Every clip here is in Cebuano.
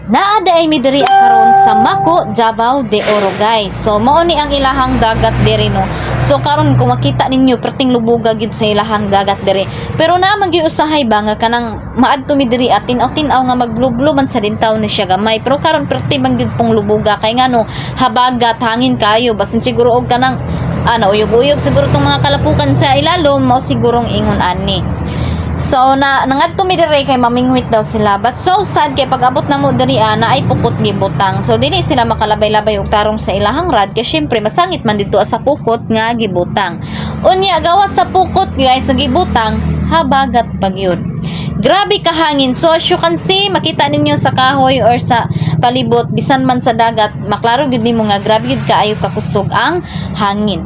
Naa diay mi diri karon sa Maco, Davao de Oro, guys. So mao ni ang ilahang dagat diri, no. So karon, kung makita ninyo, perting lubuga gyud sa ilahang dagat diri. Pero naa man gyud usahay ba nga kanang maadto mi diri at tin-aw-tin-aw nga magblublub man sa dintaw ni siya gamay. Pero karon perti man gyud pong lubuga kay ngano, habagat, hangin kayo, basin siguro og kanang ano, uyog-uyog siguro tong mga kalapukan sa ilalom, mao sigurong ingon ani. So na nangadto mi diri kay mamingwit daw sila. But so sad kay pag abot namo diri naay pukot gibutang. So dili sila makalabay-labay og tarong sa ilahang rod kay syempre masangit man didto sa pukot nga gibutang. Unya gawas sa pukot, guys, sa gibutang, habagat pagyud. Grabe kahangin. So as you can see, makita ninyo sa kahoy or sa palibot, bisan man sa dagat, maklaro gyud nimo nga grabe gyud kaayo kakusog ang hangin.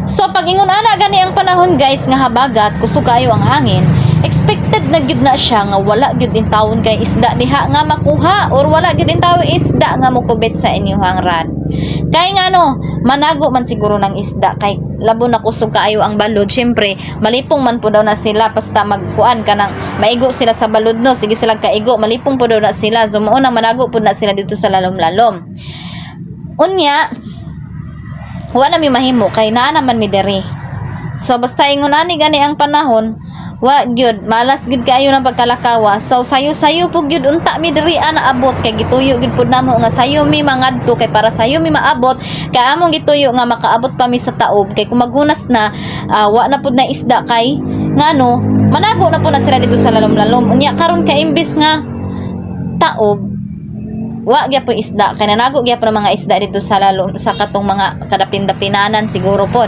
So pag ingon ana gani ang panahon, guys, nga habagat, kusog kaayo ang hangin, expected na gyud na siya nga wala gyud intawon kay isda diha nga makuha or wala gyud intawo isda nga mokubit sa inyong rod. Kay ngano, manago man siguro ng isda kay labo na kusog kaayo ang balod. Syempre, malipong man po daw na sila basta magkuan kanang maigo sila sa balod, no. Sige sila kaigo, malipong po daw na sila. So mao na manago po na sila dito sa lalom-lalom. Unya, wa na mi mahimo kay naa naman mi diri. So basta ingon ani gani ang panahon, wa gyud malas gyud kaayo ng pagkalakawa. So sayo-sayo po gyud unta mi diri ana abot kay gituyo gyud pud namo nga sayo mi mangadto kay para sayo mi maabot, kay among gituyo nga makaabot pa mi sa taob kay kung maghunas na, wa na pud na isda kay ngano, manago na po na sila dito sa lalom-lalom. Unya karon kay imbis nga taob, wa gyapon isda kay nanago gyapon ang mga isda dito sa lalom, sa katong mga kadapin-dapinanan siguro pod.